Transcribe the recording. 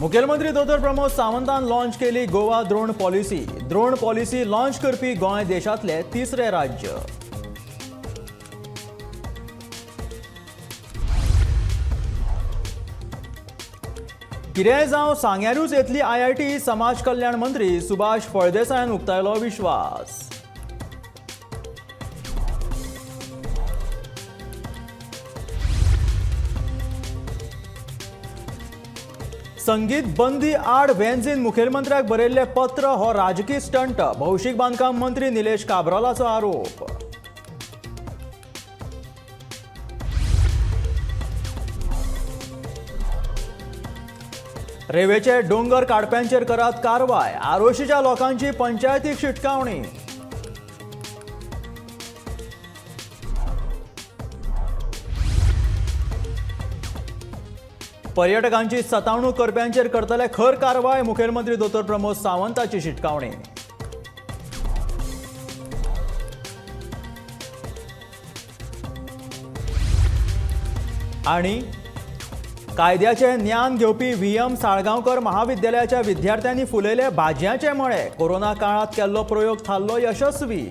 मुखेलमंत्री दोतोर प्रमोद सावंतान लॉन्च केली Goa drone policy. Drone policy launch करपी गोंय देशांतले तिसरे राज्य. कितेंय जावं सांग्यारूच येतली आयआयटी, समाज कल्याण मंत्री सुभाष फळदेसायान उक्तायलो विश्वास. संगीत बंदी आड वेन्झीन मुखेलमंत्र्याक बरयल्लें पत्र हो राजकी स्टंट, भौशीक बांदकाम मंत्री निलेश काब्रालाचो आरोप. रेवेचे डोंगर काडप्यांचेर करात कारवाय, आरोशीच्या लोकांची पंचायतीक शिटकावणी. पर्यटकांची सतावणूक करप्यांचेर करतले खर कारवाय, मुखेलमंत्री दोतोर प्रमोद सावंताची शिटकावणी. आणि कायद्याचे ज्ञान घेवपी व्ही.एम. साळगांवकर महाविद्यालयाच्या विद्यार्थ्यांनी फुलयले भाजयांचे मळे, कोरोना काळात केल्लो प्रयोग थारलो यशस्वी.